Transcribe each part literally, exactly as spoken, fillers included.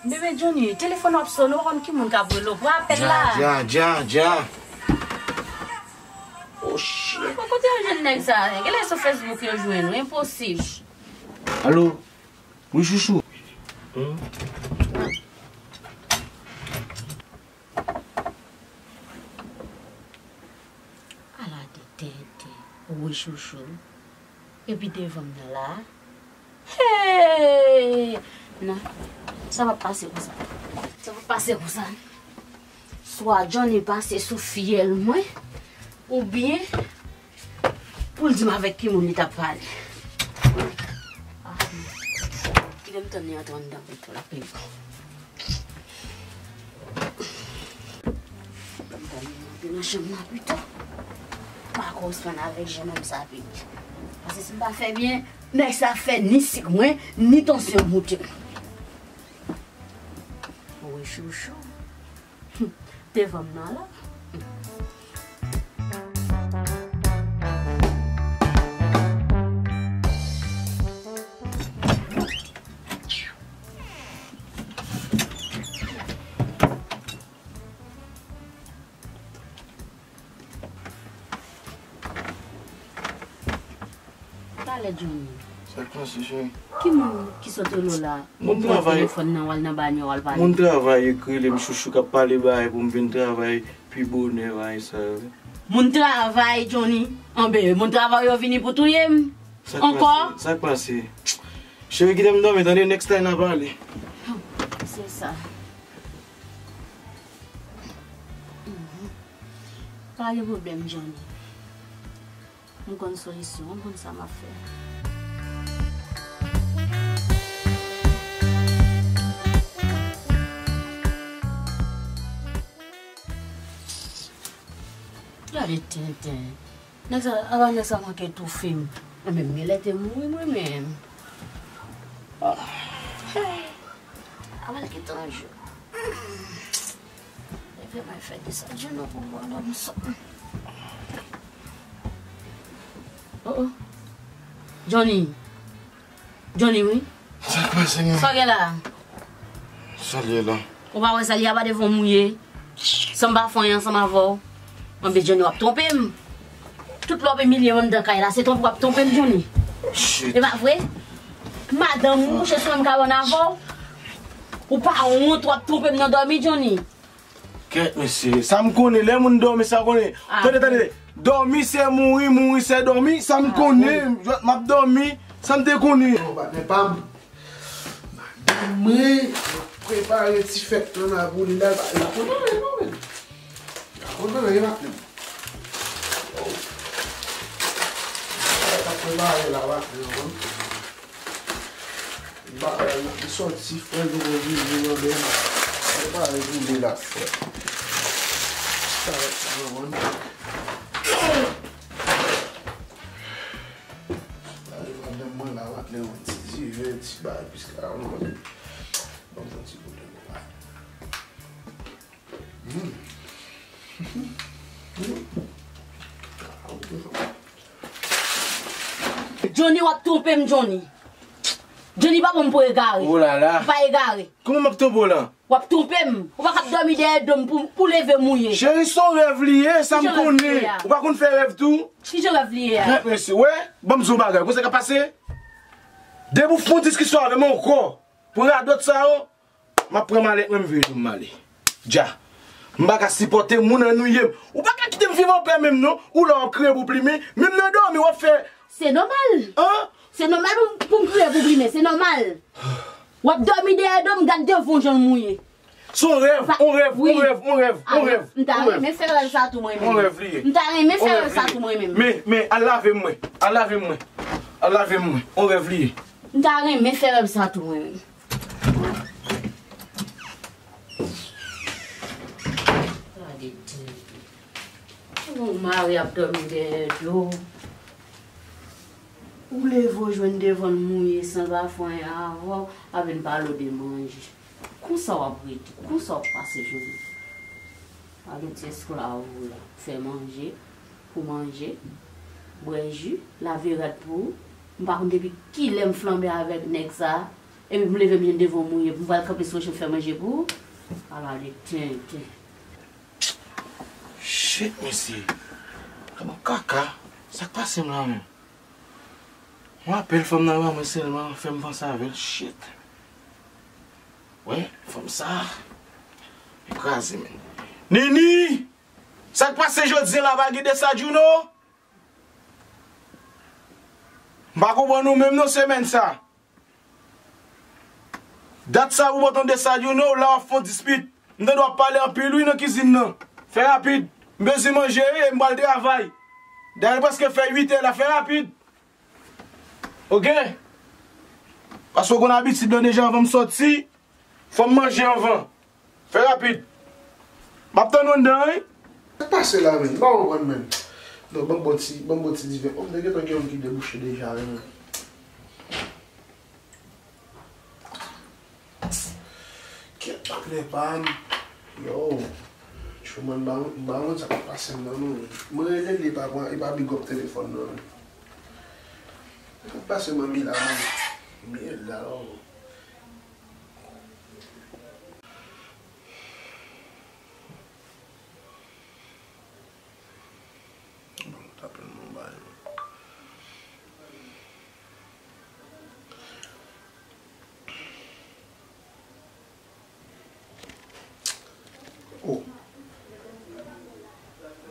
Bebe Johnny, telefòn w ap sone, w pa konn ki moun k ap rele w. Pran apèl la. Dja, dja, dja, dja. Oh shit. Bon, kote yo jwenn nèg sa? Genlè sou Facebook yo jwenn ou. Enposib. Alo? Wi, chouchou. Hmm? Ala de tenten. Wi, chouchou. Epi devan m nan la. Hey! Non. Sa p ap pase konsa. Sa p ap pase konsa. Swa Johnny pase sou fyèl mwen, oubyen pou l di m avèk ki moun li t ap pale. Ah, kite m tann li antre anndan pito, l ap pi bon. Ban m tann li antre nan chanm nan pito. M a koresponn avèk jennonm sa pi byen. Paske si m pa fè byen, nèg sa fè ni sik mwen, ni tansyon moute. Wi, chouchou. Devan m nan la. Talè, Johnny. Sa k pase, cheri? Ki moun ki sot rele w la? Moun travay. Ou pran telefòn nan, w al nan banyè, w al pale. Moun travay yo k rele m, chouchou, k ap pale bagay pou m vin travay pi bonè, bagay sa yo. Moun travay, Johnny. Anben, moun travay yo vini pou touye m. Sa k pase? Ankò? Sa k pase? Cheri, kite m dòmi, tande, next time n a pale. Se sa. Mhm. Pa gen pwoblèm, Johnny. M konn solisyon, m konn sa m ap fè. Gade tenten. Nèg sa, apa nèg sa manke toufe m. Mwen menm, genlè te mouri mwen menm. Ah. Hey. Apa l gentan jou. Leve mwen fè desann jenou pou m pran dòmi sot. Oh, oh. Johnny. Johnny, wi. Sa k pase, non? Sa w gen la? Sa l ye la? Ou pa wè sa l ye a, pa devan w mouye. San m pa fè anyen ansanm avè w. Anben, Johnny, w ap twonpe m. Tout lè w ap imilye m anndan kay la, se twonpe w ap twonpe m, Johnny. Shit. E pa vre? Madanm ou kouche sou menm kabann avè w. Ou pa wont, w ap twonpe m nan dòmi, Johnny. Kèt, mesye, sa m konnen, lè moun dòmi, sa w konnen. Ah. Tande, tande. Dòmi se mouri, mouri se dòmi, sa m konnen. Ah, bon. M ap dòmi, sa m te konnen. Bon, patnè pa m. Madanm mwen, prepare ti fèt lan la pou li la, l pa, l pa konn anyen non, men. L pa konn anyen, patnè m. Oh. Sa l ap prepare la, patnè m. Bagay la ki sòti, frè, nou konn vini nan men. Prepare pou li la, frè. Sa va, sa va, man. Gade madanm mwen la, patnè, yon ti diven, ti bagay, piske la, nou konn. Ban m fè yon ti kote pou la. Hmm. Hmm. Johnny, w ap twonpe m, Johnny. Johnny pa bon pou egare. Oh la la. Ou pa egare. Kòman m ap twonpe w la? W ap twonpe m. Ou pa kab dòmi dèyè do m pou, pou leve mouye. Cheri, se yon rèv li ye, sa m konnen. Ki jan rèv li ye a? Ou pa konn fè rèv tou? Ki jan rèv li ye a? Kèt, mesye, wè, ban m di w yon bagay. Ou konn sa k ap pase? Depi w fè yon diskisyon avè m ankò, pou radòt sa yo, m ap pran malèt mwen, m vire do m, m ale. Dja. M pa ka sipòte moun annuiye m. Ou pa ka kite m viv anpè menm non. Ou la w ap kriye pou plimen. Menm nan dòmi w ap fè. Se nòmal. An? Se nòmal pou, pou m kriye pou plimen. Se nòmal. W ap dòmi dèyè do m, gad devan w jan l mouye. Se yon rèv, yon rèv, yon rèv, yon rèv, yon rèv. M ta renmen fè rèv sa tou mwen menm. Yon rèv li ye. M ta renmen fè rèv sa tou mwen menm. Men, men, al lave m mwen. Al lave m mwen. Al lave m mwen. Yon rèv li ye. M ta renmen fè rèv sa tou mwen menm. Gade tenten. Ou mari ap dòmi dèyè do. Ou leve w jwenn devan l mouye san l pa fè anyen avè w, apèn pale w de manje. Konsa w ap rete, konsa w ap pase jounen. Gade ti esklav ou la, fè manje, pou manje, bwè ji, lave rad pou ou. M pa konn depi kilè m flanbe avèk nèg sa. Epi m leve m jwenn devan w mouye, pou m pral kanpe sou woche m fè manje pou ou. Ala de tenten. Shit, mesye. Kòman kaka? Sa k pase m la menm? Yon apèl fanm nan ban mwen sèlman fè m panse avè l. Shit. Wè, fanm sa. Ekraze, men. Nini! Sa k pase jodi a la, pa gen Desayuno? M pa konprann ou menm non semèn sa. Dat sa ou pa tande sa, you know, la w ap fè yon dispit. M tande w ap pale anpil wi nan kizin nan. Fè rapid. M bezwen manje wi, e m pral travay. Dayè l prèske fè uit è la, fè rapid. Oke? Paske w konn abitid lan deja, anvan m sòti, fò m manje anvan. Fè rapid. M ap tann ou anndan wi. Sa k pase la menm? M pa konprann menm. Non, ban m bon ti, ban m bon ti diven. O, m te gentan gen youn ki debouche deja wi menm. Kèt, patnè pa m. Yo. Tchou, mwen, m pa, m pa konn sa k ap pase m nan non. Mwen rele li, li pa pran, li pa big up telefòn nan. Sa k ap pase manmi la menm? Mwen la, oh. Bon, tape l nan bay. Oh.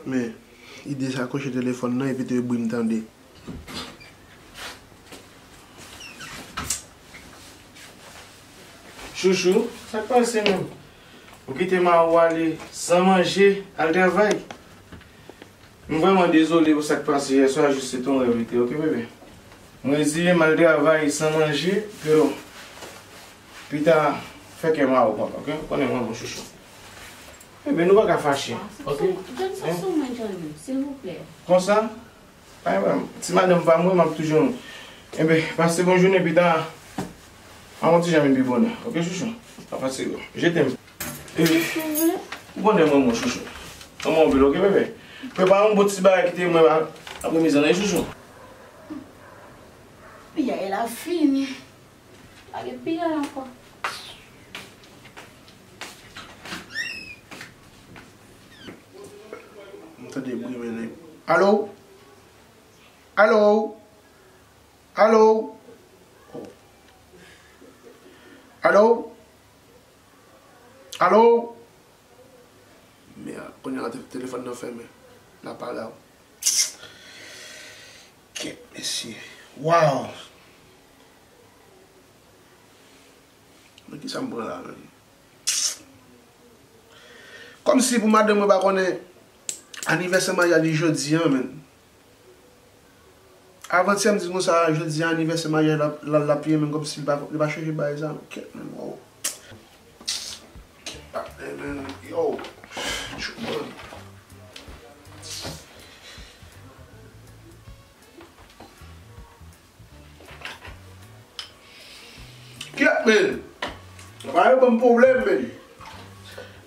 Men, li dezakoche telefòn nan epi te bri m tande. Chouchou, sa k pase menm? Ou kite Mawou ale san manje, al travay? M vrèman dezole pou sa k pase yè swa, jis se te yon rèv li te, oke, bebe? M reziye m al travay san manje, pero pita, fè kè Mawou kontan, oke? Ou konnen mwen, mon chouchou. Bebe, nou pa ka fache, oke? Jwenn sa sou mwen, Johnny, silvouplè. Konsa? Ay, mwen, ti madanm pa m, wi, m ap toujou. Enben, pase bon jounen, pita. An yon ti jan vin pi bonè. Oke, chouchou? Pa fatige w. Je t'aime. E, ou konnen mwen, mon chouchou. Mwen anpil, oke, bebe? Prepare yon bon ti bagay kite mwen apremidi an, wi, chouchou. Piyay la fini. Pa gen piyay ankò. M tande bri, men nèg. Alo? Alo? Alo? Oh. Alo? Alo? Mèd, kounye a te-, telefòn nan fèmen. L ap pale a w. Kèt, mesye. Waw! Men kisa m pran la, menm? Kòmsi pou madanm mwen pa konnen anivèsè maryaj li jodi a, menm. Avantyè m di konsa, jodi a anivèsè maryaj la, la, l ap ye, menm kòmsi li pa, li pa chonje bagay sa, menm. Kèt, menm, waw. Kèt, patnè, menm, yo. Tchou, menm. Kèt, men. Sa pa yo ban m pwoblèm, men.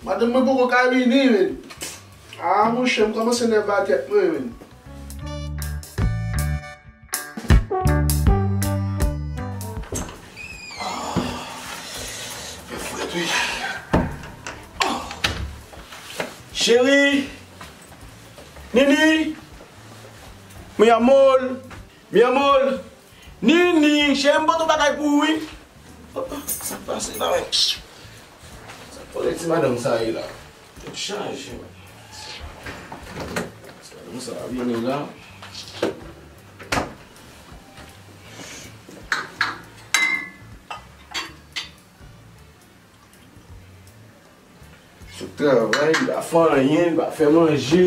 Madanm mwen poko ka vini, men. Ah, monchè, m kòmanse nève a tèt mwen, men. Fè frèt, wi. Cheri! Nini! Mi amor! Mi amor! Nini, cheri, m pote yon bagay pou ou, wi. Oh, oh, sa k pase la, men? Sa kote ti madanm sa ye la? Tèt chaje, men. Ti madanm sa vini la. Sot travay, li pa fè anyen, li pa fè manje.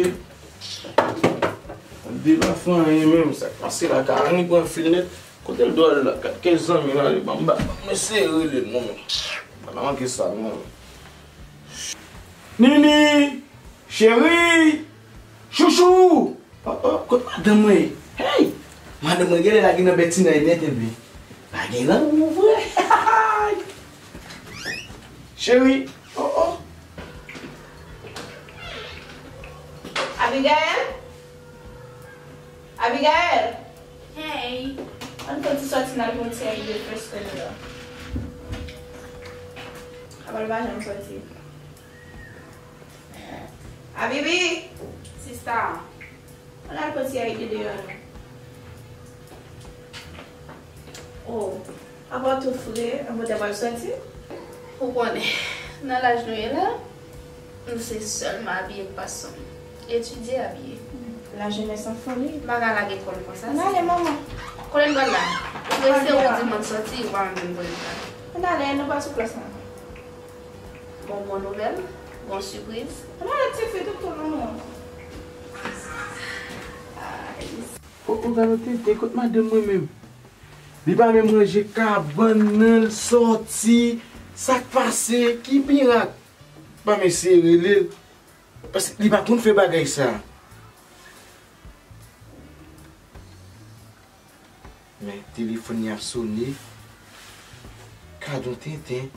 Tande, li pa fè anyen menm. Sa k pase la, Karani pran fil nèt. Kote l dwe al la? Gad kèk zanmi l ale ban m ba. Ban mwen sere li non, men. Pa manke sa non. Nini! Cheri! Chouchou! Oh, oh, kot madanm mwen ye? Hey! Madanm mwen genlè lage nan bètinay nèt, enben. Pa gen lanmou vre. Cheri! Oh, oh! Abigail? Abigail! Hey! Ann fè ti sòti n al pran ti air de fresh la. Papa l pa janm sòti. Abibi! Sista! Ann al pran ti Ayiti deyò non. Oh, apa w tou fre, ann pote pral sòti? Ou konnen, nan laj nou ye la, nou se sèlman abiye k pa sanm. Etidye, abiye. La jeunesse en folie. M pa ka lage kò m konsa. Ann ale, manman. Kote n pral la? Ou prese, ou di m ann sòti, ou pa menm kote n pral. Ann ale, nou pa sou plas la. Bon, bon nouvèl, bon sipriz. Ann ale, tifi, toutou nou. Ay. O, o, gade tenten, kot madanm mwen menm? Li pa menm ranje kabann nan, l sòti. Sa k pase? Ki mirak? Ban m eseye rele l. Paske li pa konn fè bagay sa. Men telefòn li ap sone. Gadon tenten.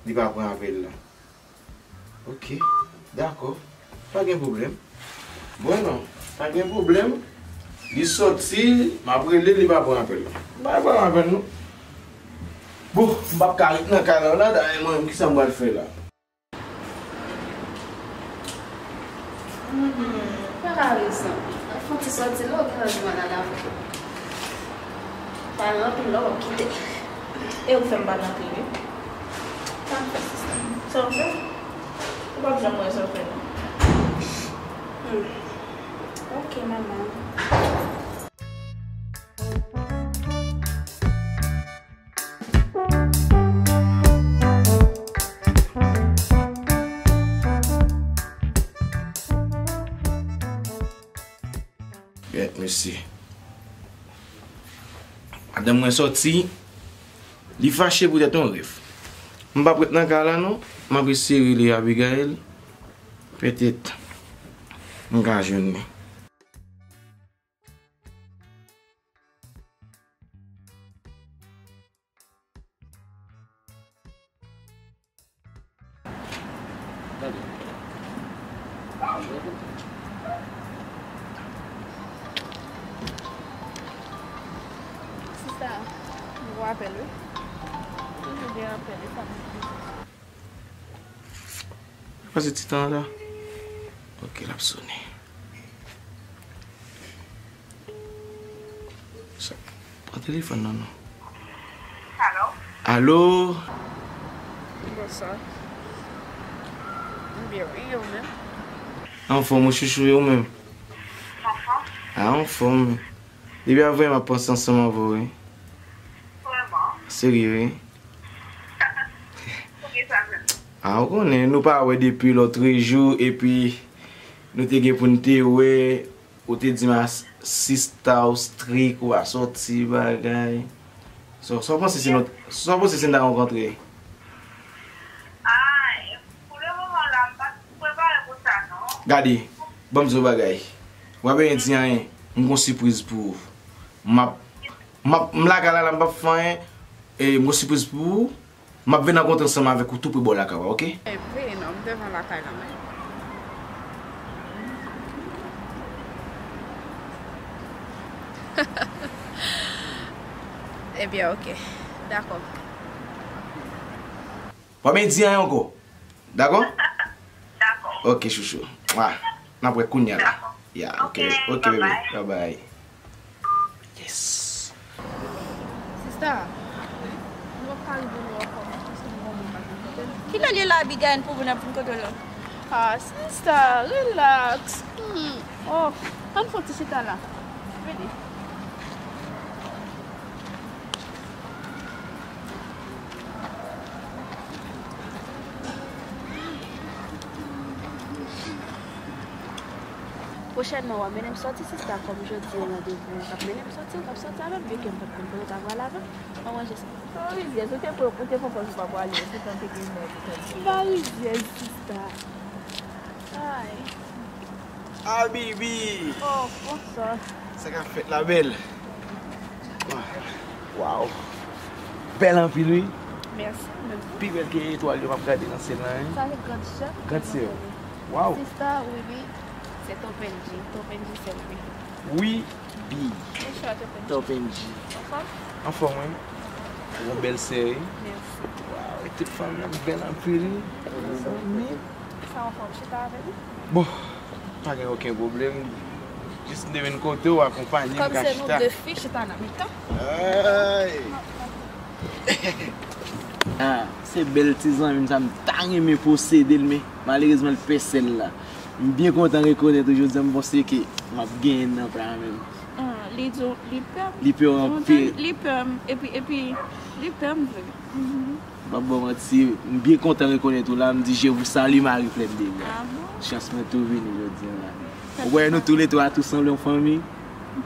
Li pa pran apèl la. Ok, dakò. Pa gen pwoblèm. Bon, non, pa gen pwoblèm. Li sòti, m ap rele, li pa pran apèl la. Pa pran apèl, non. Bon, m p ap ka ret nan kay la, la, dayè mwen menm, kisa m pral fè la? Hmm, pa ka rezon. Fò ti sòti la, ou gen lòt jwèt la lavi. Pale anpil la, w ap kite. E ou fè m pale anpil, wi. Sa m fè, sista? Sa w fè? Ou p ap janm wè sa w fè, non. Hmm. Ok, manman. Gèt mesye. Madanm mwen sòti, li fache poutèt yon rèv. M p ap ret nan kay la non, m ap eseye rele Abigail. Petèt, m ka jwenn li. Sista, m gen apèl, wi. Toujou gen apèl, e sa m. Pase ti tan an la. Ok, l ap sone. Sa, pran telefòn nan non. Alo? Alo? Bonswa. M byen, wi, e ou menm? Anfòm, wi, chouchou, e ou menm? Anfòm. A, anfòm. Depi avanyè m ap panse ansanm avè w, wi. Vrèman? Serye, wi. Poukisa menm? A, ou konnen, nou pa wè depi lòtrejou, epi nou te gen pou n te wè, ou te di m a s-, sista w strik, ou pa sòti, bagay. Sa, sa w panse si nou, sa w panse si n ta rankontre? Ay, pou le moman la, m pa prepare pou sa, non. Gade, ban m di w bagay. W ap byen di anyen, m gon sipriz pou ou. M ap, m ap, m lakay la, la, m p ap fè anyen. E, m gon sipriz pou ou. M ap vin rankontre ansanm avèk ou tou pre bò lakay ou a, oke? E, veye non, m devan lakay la menm. Ebyen, oke. Dakò. W ap byen di anyen ankò. Dakò? Dakò. Oke, chouchou. Mwa. N ap wè kounye a la. Dakò. Ya, oke. Oke, oke, bebe. Bye bye. Bye bye. Yes. Sista, nou p ap ka rive lwen ankò, non, paske nou gen yon moun k ap vin kote nou. Kilè l ye la, Abigail, pou vin ap vin kote w la? Ah, sista, relax. Hmm. Oh, ann fè yon ti chita la. Vini. Pwochènman, w a mennen m sòti, sista, kòm jodi a randevou an k ap mennen m sòti, w t ap sòti avè m, byen ke m pa t konn kote w ta pral avè m, mwen ranje sa. Sa rizyèz, ou te pran, ou te pran pòz ou pa pwale, ou te tande gen mò, ou te tande. M pa rizyèz, sista. Ay. Abibi! Oh, bonswa. Sa k ap fèt la, bèl? Waw. Bèl anpil, wi. Mèsi, mèsi. Pi bèl ke etwal yo m ap gade nan syèl la, wi. Sa se grand sè. Grand sè. Waw. Sista, wi, wi. Se Topenji. Topenji sè m, wi. Wi, bi. Top N G. Anfòm? Anfòm, wi. Ou gon bèl sè, wi. Mèsi. Waw, e tout fanm yo bèl anpil, wi. Zanmi. Sa anfòm, chita avè m? Bon, pa gen okenn pwoblèm. Jis m te vin kote w, akonpaye m ka chita. Kòm se nou de fi, chita nan mitan. Ay! Ah, se bèl ti zanmi m sa, m ta renmen posede l, men malerezman l pèse l la. M byen kontan rekonèt ou jodi a, m panse ke m ap genyen l nan pa menm. Ah, li di w li pè m. Li pè w anpil. Li pè m, epi, epi, li pè m vre. Mhm. M p ap ba w manti, m byen kontan rekonèt ou la, m di je vous salue Marie pleine de grâce. Ah bon? Chans mwen tou vini jodi a la. Ou wè nou tou le twa tou sanble yon fanmi.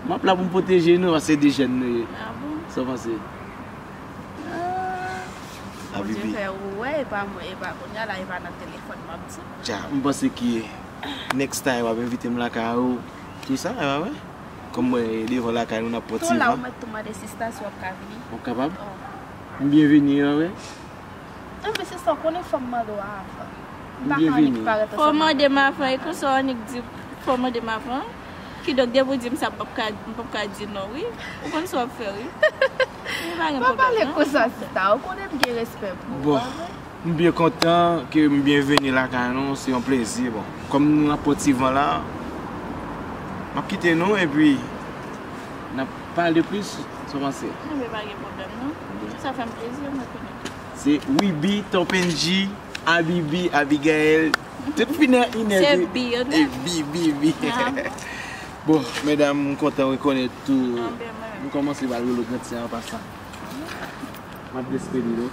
M ap la pou m pwoteje nou, paske de jèn nou ye. Ah bon? Sa w panse? Ah. Bondye fè ou wè, e pa mwen, e pa kounye a la, e pa nan telefòn m ap di. Dja, m panse ke next time w ap envite m lakay ou, tou sa, e pa vre? Kòm mwen devan lakay nou, n ap pran ti van. Tou la, ou mèt tou mande sista si w ap ka vini. W ap kapab? Oh. M byenveni, e pa vre? Anben, sista, w konnen fò m mande w avan. M pa ka annik parèt ansanm. Fò w mande m avan, e konsa w annik di, fò w mande m avan. Kidonk, depi w di m sa, m p ap ka, m p ap ka di non, wi. Ou konn sa w ap fè, wi. Wi, pa gen pwoblèm, non. Pa pale konsa, sista. Ou konnen m gen respè pou ou, pa vre? Bon, m byen kontan ke m byenveni lakay nou. Se yon plezi. Bon, kòm nou nan pòt ivan la, m ap kite nou, epi n ap pale plis, sa w panse? Anben, pa gen pwoblèm, non. Sa fè m plezi, mwen konnen. Se Wibi, Top N G, Abibi, Abigail. Tout fini an inè. Se Bi, yo di. E Bi, Bi, Bi. Ah. Bon, medam, m kontan rekonèt tou. Anben, mwen menm. M kòmanse ba l rele w granti an pasan. M ap despedi nou.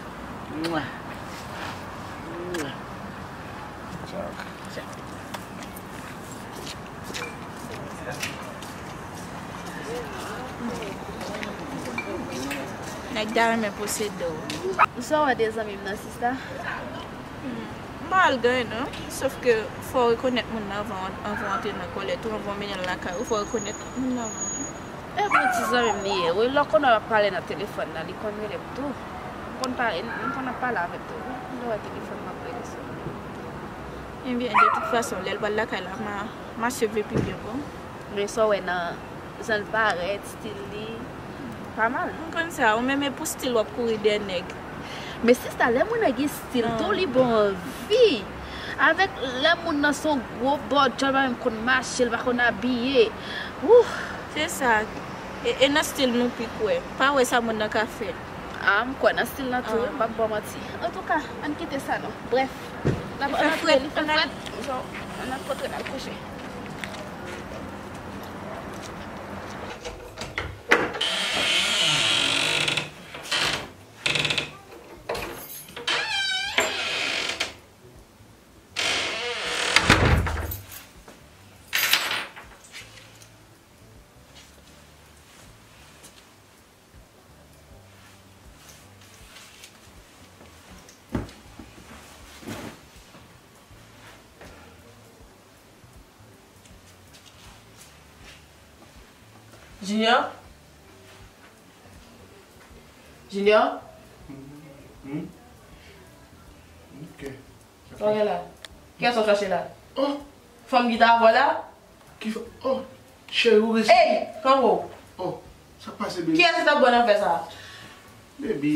Mwa. Mwa. Tchao. Nèg ta renmen posede w. Sa w wè de zanmi m nan, sista? Hmm, m pa al ganyen non, sòf ke fò w rekonèt moun nan anvan, anvan w antre nan kòlèt ou, anvan w mennen l lakay ou, fò w rekonèt moun nan anvan. E bon ti zanmi m li ye, wi, lè w konnen w ap pale nan telefòn nan, li konn rele m tou. M konn pale, m konn ap pale avè l tou, wi. M wè telefòn m ap rele sou. Ebyen, de tout fason, lè l pral lakay la, m a, m a swiv li pi byen, bon. Men sa w wè nan jan l parèt, stil li, pa mal. M konn sa, ou menm e pou stil w ap kouri dèyè nèg. Men sista, lè moun nan gen stil tou, li ba w anvi. Avèk lè moun nan se yon gwo bòdjòl, pa menm konn mache, l pa konn abiye. Wouh! Se sa. E, e nan stil nou pi kwè. Pa wè sa moun nan ka fè. Ah, m kwè nan stil nan tou, wi, m p ap ba w manti. Antouka, ann kite sa non. Brèf, n ap, ann antre, li fè frèt. Ann antre n al kouche. Junior? Junior? Hmm? Ok. Sa w gen la? Kiyès w ap chache la? Oh! Fanm ki ta avè w la? Ki fanm? Oh! Cheri, ou resi? Ey! Kanpe w! Oh! Sa k pase, baby? Kiyès ki t ap bwè nan vè sa a? Baby,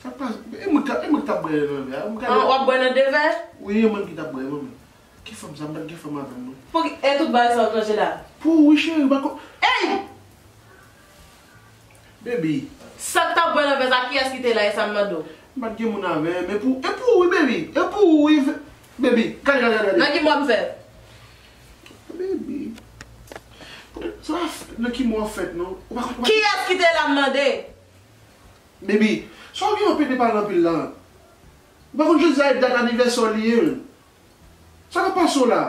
sa k pase? E mwen ki t ap, e mwen ki t ap bwè nan vè a. Mwen gade. Ah, w ap bwè nan de vè? Wi, e mwen ki t ap bwè, mwen menm. Ki fanm sa? M pa t gen fanm avè m, non. Pou ki, e tout bagay sa w tranje la? Pou ou, wi, cheri, m pa ko-, ey! Baby. Sa k t ap bwè nan vè sa, kiyès ki te la, e sa m mande w? M pa t gen moun avè m, e pou, e pou ou, wi, baby. E pou ou, wi, baby. Gade, gade, gade, gade. Nan ki mwa m fèt? Baby. Sa, nan ki mwa w fèt, non? Ou pa, ou pa... Kiyès ki te la, m mande? Baby, sa w gen anpil de pale anpil la? Ou pa konn jodi a e dat anivèsè w li ye, menm? Sa k ap pase w la?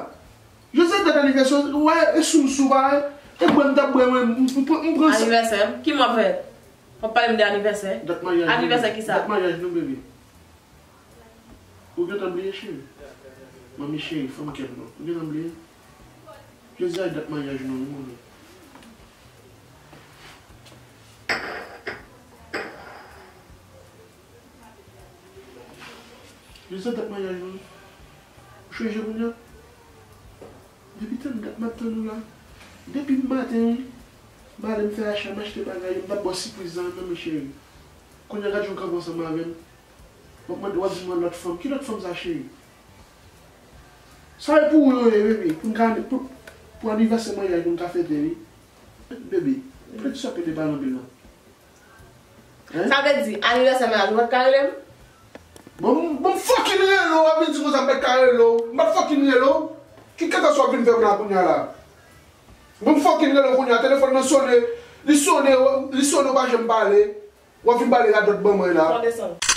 Jodi a dat anivèsè w, ou wè, e sou m sou, pa wè? E bwè m t ap bwè, mwen, m, m, m pran, m pran sa. Anivèsè m? Ki mwa m fèt? W ap pale m de anivèsè? Dat maryaj nou. Anivèsè ki sa? Dat maryaj nou, baby. Ou gentan bliye, cheri? Manmi cheri, fanm kè m nan. Ou gentan bliye? Jodi a dat maryaj nou, wi, manmi. Jodi a dat maryaj nou. Ou chanje kounye a? Depi tann dat m ap tann ou la. Depi maten, wi. M ale, m fè acha, m achte bagay yo, m t ap ba w sipriz la, nan men cheri. Kounye a gad jan w kanpe ansanm avè m. W ap mande, w ap di m yon lòt fanm. Ki lòt fanm sa, cheri? Sa e pou ou yo ye, bebe. Pou n ka, pou, pou anivèsè maryaj pou n ka fete, wi. Bebe, pran ti sa pede pale anpil la. Hein? Sa vle di, anivèsè maryaj ou pa t ka rele m? Bon, m- bon, m fucking rele w, w ap vin di konsa m pa t ka rele w. M pa t fucking rele w. Ki kaka sa w ap vin fè m la kounye a la? Bon, m fucking rele w kounye a, telefòn nan sone, li sone, li sone, w pa janm pale. W ap vin pale radòt ban mwen la. Fò desann.